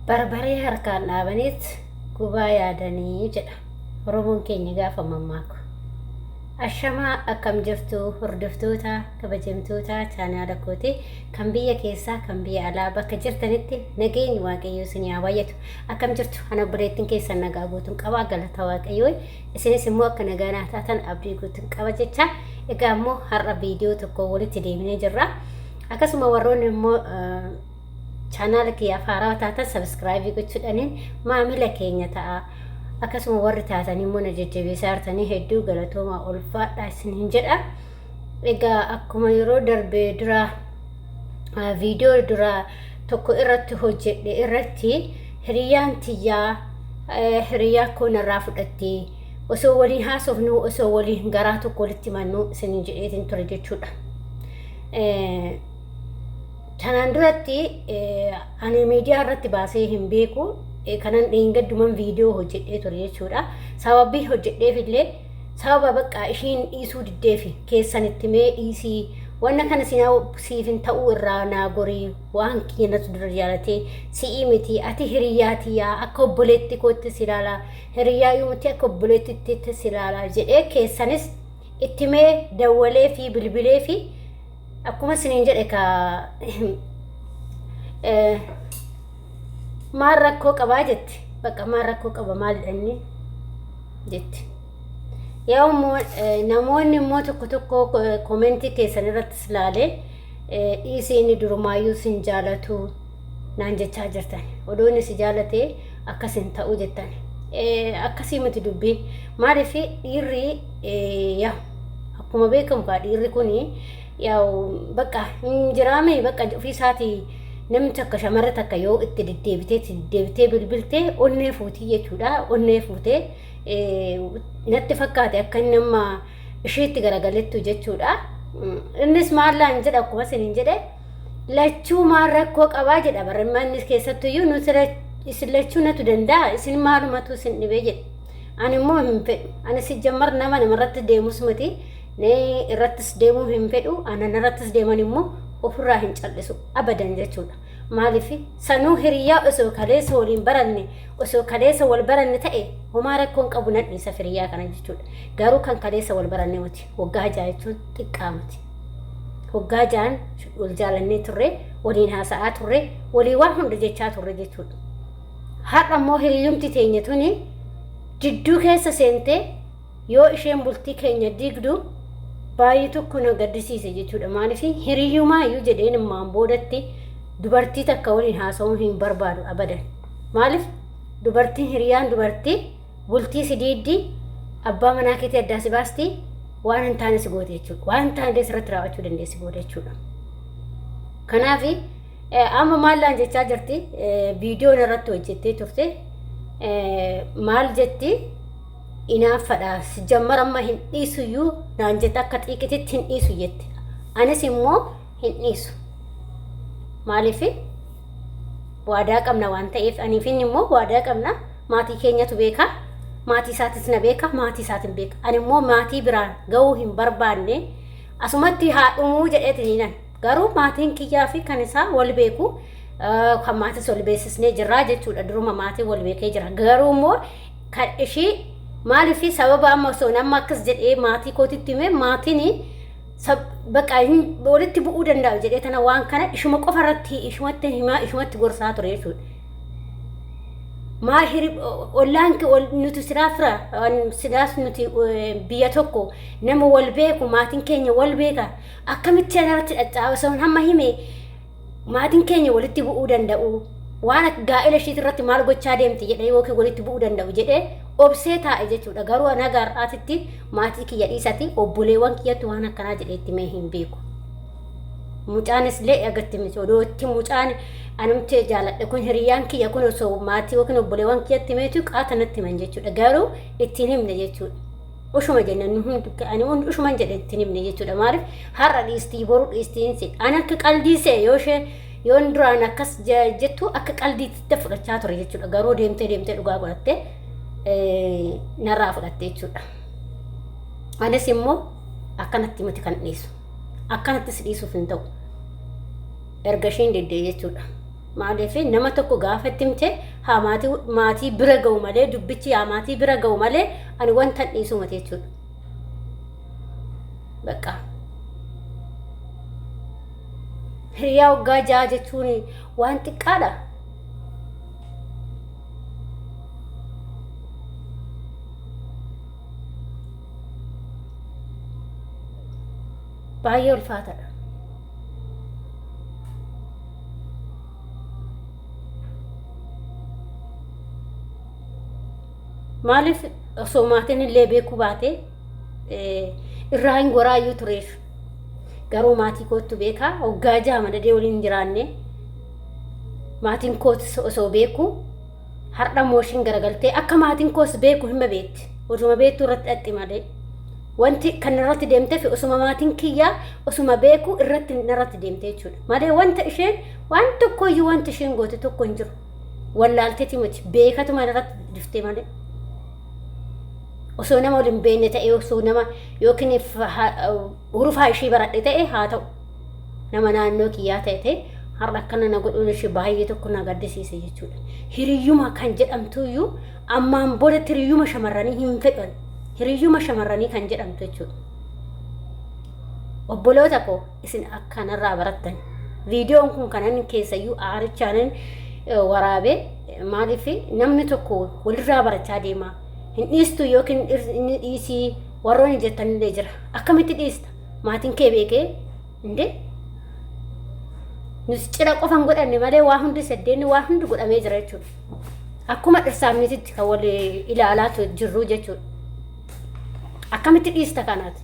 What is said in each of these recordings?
Barbaree harkaan dhaabaniit gubaa yaadanii jedha Oromoon keenya gaafa mammaaku. Ashamaa akkam jirtu hordoftoota kabajamtoota chaanaala kooti kan biyya keessaa kan biyya alaa bakka jirtanitti nageenyi waaqayyoo isin haa baay'atu. Akkam jirtu ana obboleettiin keessan nagaa guutuun qaba galata waaqayyoo isinis immoo akka nagaa naa taatan abdii guutuun qaba jecha egaa immoo har'a viidiyoo tokko walitti deebinee jirra. Akkasuma warroonni immoo chaanaala kiyyaaf haarawaa taatan sabiskiraayibii gochuudhaaniin maamila keenya ta'a. Akkasuma warri taatan immoo na jajjabeessaa jirtanii hedduu galatoomaa ulfaadhaa isiniin jedha. Egaa akkuma yeroo darbe dura viidiyoo dura tokko irratti hojjedhe irratti hiriyyaan tiyyaa hiriyyaa koo narraa fudhatte osoo waliin haasofnu osoo waliin garaa tokko walitti himannu isiniin jedheetiin ture jechuudha. Tanaan duratti ani miidiyaa irratti baasee hin beeku. Kanan dheengadduman viidiyoo hojjedhee ture jechuudha. Sababii hojjedheef illee sababa bakka ishiin dhiisuu diddeefi keessan itti mee dhiisii wanna kana siif hin ta'uu irraa naa gorii waan kiyya natu dura jaalatee si'ii miti ati hiriyyaa tiyyaa akka obboleetti kootti si ilaalaa hiriyyaa yoo miti akka obboleettitti si ilaalaa jedhee keessanis itti mee dawwalee fi bilbilee fi Akkuma isiniin jedhe ka maal rakkoo qabaa jetti. Bakka maal rakkoo qaba maal inni jetti. Yaa immoo namoonni immoo tokko tokko komentii keessan irrattis ilaalee dhiisii inni durumaayyuu sin jaalatu naan jechaa jirtan. Odoo inni si jaalatee akkas hin ta'u jettan. Akkasii miti dubbiin. Maaliif dhiirri yaa Akkuma beekamu kaa dhiirri kun yaa'u bakka hin jiraame bakka ofii isaatii namni takka shamarra takka yoo itti deddeebitee itti deddeebitee bilbiltee onnee fuutii jechuudha. Onnee fuutee natti fakkaate akka inni amma isheetti garagalettu jechuudha. Innis maallaan jedha akkuma isiniin jedhe lachuu maal rakkoo qabaa jedha barreeffamni inni keessattuyyuu nuti isin lachuu natu danda'a isin maalumatu isin dhibee jedhe. Ani immoo hin fedhu. Ani sijjammar nama namarratti deemus miti. Nee irrattis deemuu hin fedhu. Ana narrattis deeman immoo ofirraa hin cal'isu abadan jechuudha. Maaliif sanuu hiriyaa osoo kaleessa waliin baranne osoo kaleessa wal baranne ta'e homaa rakkoon qabu nan dhiisa hiriyaa kana jechuudha. Garuu kan kaleessa wal baranne miti. Waggaa ja'a jechuun xiqqaa miti. Waggaa ja'an wal jaalannee turre, waliin haasa'aa turre, walii waan hunda jechaa turre jechuudha. Har'a immoo hiriyyumti teenya tuni jidduu keessa seentee yoo isheen bultii keenya diigdu baay'ee tokko na gaddisiise jechuudha. Maaliif hiriyyumaayyuu jedheen immaan boodatti dubartii takka waliin haasa'uu hin barbaadu abadan. Maaliif dubartiin hiriyaan dubartii bultii si diiddi abbaa manaa keetii addaa si baasti waan hin taane si goote jechuudha. Waan hin taane illee sirratti raawwachuu dandeessi booda jechuudha. Kanaaf Amma maal naan jechaa jirti viidiyoon irratti hojjettee turte maal jetti inaaffadha jammar amma hin dhiisuyyuu naan jette akka xiiqititti hin dhiisu jette anis immoo hin dhiisu maaliif waadaa qabna waan ta'eef aniif inni immoo waadaa qabna maatii keenyatu beeka maatii isaatis na beeka maatii isaatin beeka ani immoo maatii biraan ga'uu hin barbaanne asumatti haa dhumuu jedheetiin nan Garuu maatiin kiyyaa fi kan isaa wal beeku kan maatis wal beeksisnee jirraa jechuudha. Duruma maatiin wal beekee jira. Garuu immoo kan ishii maaliif sababa amma osoo nama akkas jedhee maatii kootitti himee maatiin bakka walitti bu'uu danda'u jedhee tana waan kana ishuma qofa irratti ishumatti himaa ishumatti gorsaa ture jechuudha. Maa hiri ollaan nuti silaa fira silaas nuti biyya tokko nama wal beeku maatiin keenya wal beeka Akkamitti anarratti dhaxxaa osoon hamma hime maatiin keenya walitti bu'uu danda'u waan akka gaa'ela ishiit irratti maal gochaa deemti jedhee yookiin walitti bu'uu danda'u jedhee obsee taa'e jechuudha. Garuu ana har'aatitti maatii kiyya dhiisati obboleewwan kiyyatti waan akkanaa jedhee itti mee hin beeku. Mucaanis illee agatti miti odoo itti mucaan anumti jaaladhe kun hiriyyaan kiyya kun osoo maatii yookiin obboleewwan kiyyatti meetu qaata natti himan jechuudha. Garuu ittiin himne jechuudha. Ushuma jenna nu hundi ani hundi ushuman jedhe ittiin himne jechuudha. Maaliif har'a dhiistii boru dhiistii hin se'e. Ani akka qaldii se'e yoo ishee yoon duraan akkas jettu akka qaldiitti fudhachaa ture jechuudha. Garuu deemtee deemtee dhugaa godhattee narraa fudhatte jechuudha. Anis immoo akkanatti miti kan dhiisu. Akkanattis dhiisuuf hin ta'u. Erga isheen diddee jechuudha. Maaliif nama tokko gaafa itti himte haa maatii bira ga'u malee dubbichi haa maatii bira ga'u malee ani wanta hin dhiisu miti jechuudha. Bakka. Hiriyaa waggaa 6 jechuun waan xiqqaadha. Baay'ee ulfaataadha. Maaliif osoo maatiin illee beekuu baate irraa hin goraayyuu tureef. Garuu maatii koottu beekaa waggaa 6 madadee waliin jiraanne maatiin kootis osoo beeku har'a immoo ishiin garagaltee akka maatiin koos beeku hin beekti. Osuma beektuu irratti dhaqxi malee. Wanti kan irratti deemteef osuma maatiin kiyyaa osuma beeku irratti narratti deemte jechuudha. Malee wanta isheen waan tokkoyyuu wanti isheen goote tokko hin jiru. Wallaalteeti miti beekatuma irratti diftee malee. Osoo nama waliin beekne ta'e osoo nama yookiin hurufaa ishii baradhe ta'e haa ta'u. Nama naannoo kiyyaa ta'e ta'e har'a akkana na godhuun ishee baay'ee tokko na gaddisiise jechuudha. Hiriyyuma kan jedhamtuyyuu ammaan boodatti hiriyyuma shamarranii hin fedhan. Hiriyyuma shamarranii kan jedhamtu jechuudha. Obboloota koo isin akkanarraa barattan. Viidiyoon kun kanan keessayyuu aarichaanan waraabee maaliif namni tokko walirraa barachaa deema. Hin dhiistu yookiin inni dhiisii warroonni jettanillee jira. Akkamitti dhiista? Maatiin kee beekee indee nuti cidha qofa hin godhanne malee waa hundi saddeenni waa hundi godhamee jira jechuudha. Akkuma dhirsaaf niititti kan wal ilaalaa jirru jechuudha. Akkamitti dhiista kanaati?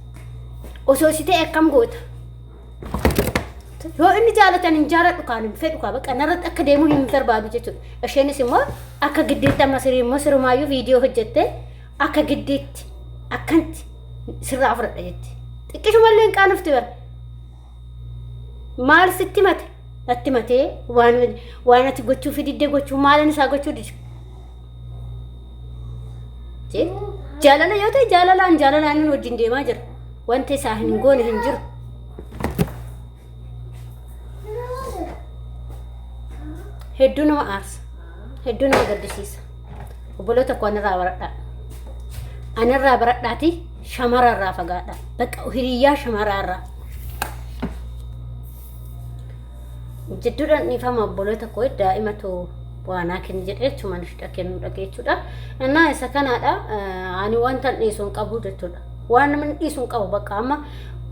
Osoo si ta'e akkam goota? Yoo inni jaalatan hin jaaladhu kaan hin fedhu kaa bakka narratti akka deemu hin barbaadu jechuudha. Isheenis immoo akka giddiitti amma sirii immoo sirumaayyuu viidiyoo hojjette akka giddiitti akkanti sirraa fudhadha jetti. Xiqqishumallee hin qaanofti bara. Maal sitti mate? Natti matee waan waan ati gochuu fi didde gochuu maalan isaa gochuu dide. Jaalala yoo ta'e jaalalaan jaalalaan inni wajjin deemaa jira. Wanta isaa hin goone hin jiru. Hedduu nama aarsa. Hedduu nama gaddisiisa. Obboloota koo anarraa baradhaa. Anarraa baradhaati shamararraa fagaadha. Bakka hiriyyaa shamararraa. Jidduudhaan dhiifama obboloota koo daa'imatu waanaa kenni jedhee achumaan ishidha kennuu dhaqee jechuudha. Innaa isa kanaadha ani wanta dhiisu hin qabu jechuudha. Waan namni dhiisu hin qabu bakka amma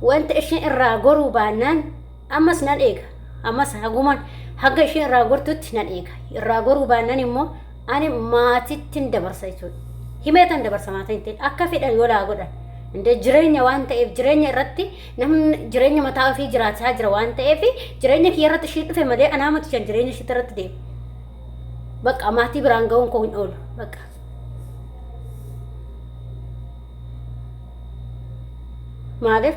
wanta isheen irraa goruu baannaan ammas nan eega. Ammas hagumaan haga isheen irraa gortutti nan eega. Irraa goruu baannaan immoo ani maatittin dabarsa jechuudha. Himeetan dabarsa maatiin ta'e akka fedhan yoo laa godhan. Indee jireenya waan ta'eef jireenya irratti namni jireenya mataa ofii jiraachaa jira waan ta'eef jireenya kiyya irratti ishii dhufe malee anaa miti kan jireenya ishii irratti deemu. Bakka maatii biraan ga'uun koo hin oolu. Bakka. Maaliif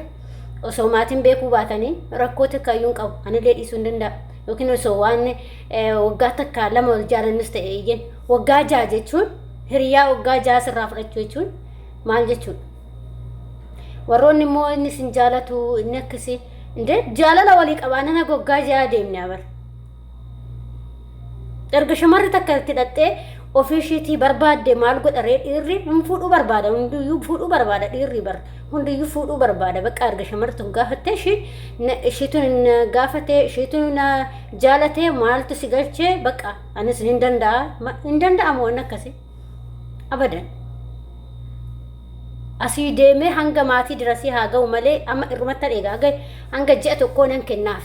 osoo maatiin beekuu baatanii rakkoo takka iyyuu hin qabu. Anillee dhiisuu hin danda'a. Yookiin osoo waan waggaa takka lama wal jaalannus ta'e eeyyen waggaa 6 jechuun hiriyaa waggaa 6 sirraa fudhachuu jechuun maal jechuudha? Warroonni immoo inni isin jaalatu inni akkasii indee jaalala walii qabaannan haga waggaa 6 deemne abar. Erga shamarri takka itti hidhattee ofii ishiitii barbaadde maal godha ree dhiirri hin fuudhuu barbaada hundiyyuu fuudhuu barbaada dhiirri bar hundiyyuu fuudhuu barbaada bakka erga shamarri tun gaafatte ishii ishiitu na gaafate ishiitu na jaalate maaltu si galchee bakka anis hin danda'a hin danda'amu waan akkasii abadan. Asii deemee hanga maatii dirasii haa ga'u malee amma irrumatti eega hanga hanga ji'a tokkoo nan kennaaf.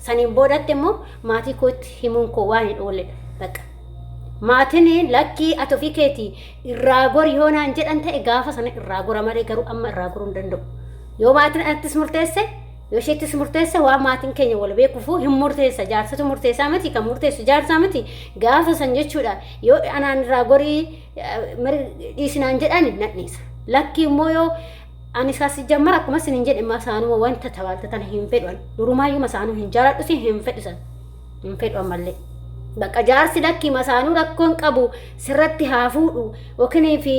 Saniin boodatti immoo maatii kootti himuun koo waan hin oolledha. Bakka. Maatiin lakkii ati ofii keetii irraa gori yoo naan jedhan ta'e gaafa sana irraa gora malee garuu amma irraa goruu hin danda'u. Yoo maatiin anattis murteesse yoo isheettis murteesse waan maatiin keenya wal beekuufuu hin murteessa jaarsatu murteessaa miti kan murteessu jaarsaa miti gaafa san jechuudha yoo anaan irraa gorii dhiisinaan jedhan nan dhiisa. Lakkii immoo yoo ani isaas jammara akkuma isin hin jedhe masaanuma wanta tabaalta tana hin fedhu ani. Durumaayyuu masaanuu hin jaaladhu si hin fedhu san. Hin fedhu ammallee. Bakka jaarsi lakkii masaanuu rakkoon qabu sirratti haa fuudhu yookiin fi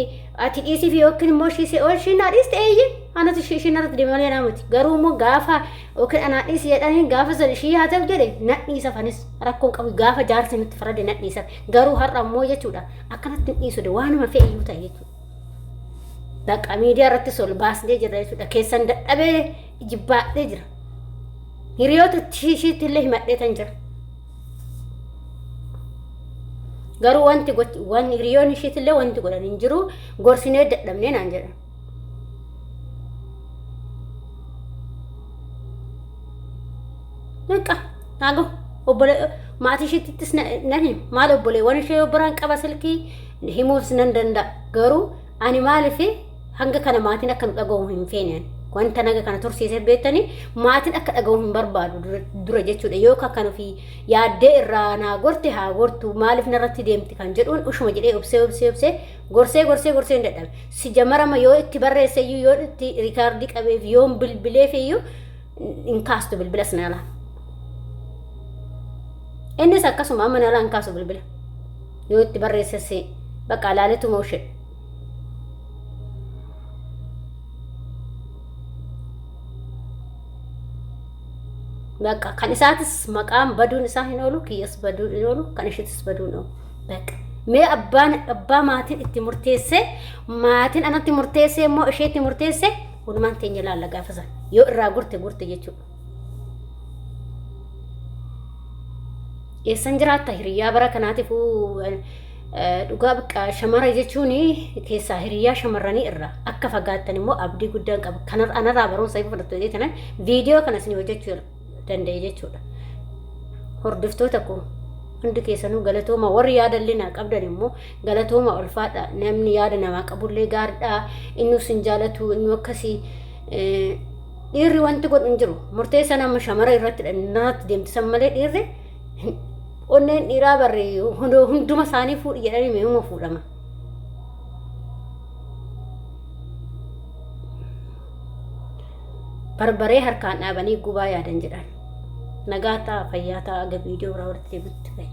ati dhiisii fi yookiin immoo ishii ishii naa dhiiste eeyye anatu ishii ishii narratti deeme malee naa miti. Garuu immoo gaafa yookiin anaa dhiisi jedhanii gaafa san ishii haa ta'u jedhe nan dhiisa fanis rakkoon qabu gaafa jaarsi nutti farade nan dhiisa. Garuu har'a immoo jechuudha akkanatti hin dhiisu waanuma fe'e iyyuu ta'e jechuudha. Bakka miidiyaa irrattis ol baasnee jirra jechuudha. Keessan dadhabee jibbaadhee jira. Hiriyoota ishiitti illee himadhee tan jira. Garuu wanti wanti hiriyoonni ishiitti illee wanti godhan hin jiru gorsinee dadhabnee naan jedhan. Bakka naagoo obbolee maatii ishiittis nan hima maal obboleewwan ishee biraan qaba silkii himuus nan danda'a garuu ani maaliif hanga kana maatiin akka nu dhaga'u hin feene ani. Wanta naga kana tursiisee beektanii maatiin akka dhaga'u hin barbaadu dura jechuudha. Yoo kan ofii yaaddee irraa naa gorte haa gortu maaliif narratti deemti kan jedhuun ushuma jedhee obsee obsee obsee gorsee gorsee gorsee hin dadhabe. Si jamarama yoo itti barreesse iyyuu yoo itti riikaardii qabeef yoo bilbileef iyyuu hin kaastu bilbila sana alaa. Innis akkasuma amma nalaa hin kaasu bilbila. Yoo itti barreesses bakka alaaleetuma ushee. Bakka kan isaatis maqaan baduun isaa hin oolu, kiyyas baduun hin oolu, kan ishiitis baduun hin oolu. Bakka mee abbaan abbaa maatiin itti murteessee maatiin anatti murteessee immoo isheetti murteessee walumaan teenya laalla gaafa sana yoo irraa gurte gurte jechuudha. Eessan jiraatta hiriyyaa bara kanaatiifuu dhugaa bakka shamara jechuun keessaa hiriyyaa shamarranii irraa akka fagaattan immoo abdii guddaan qaba. Kanar anarraa barumsa ifa fudhattu jedhee tanan viidiyoo kana isin hojjechuu danda'e jechuudha. Hordoftoota koo hundi keessanuu galatooma warri yaada illee naa qabdan immoo galatooma ulfaadha. Namni yaada namaa qabullee gaariidha. Inni isin jaalatu inni akkasii dhiirri wanti godhu hin jiru. Murteessaan amma shamara irratti irratti deemti san malee dhiirri onneen dhiiraa barre hunduma isaanii fuudhi jedhanii meemuma fuudhama. Barbaree harkaan dhaabanii gubaa yaadan jedhan. Nagaa ta'a fayyaa ta'a aga viidiyoo biraa walitti deebi'utti bahe.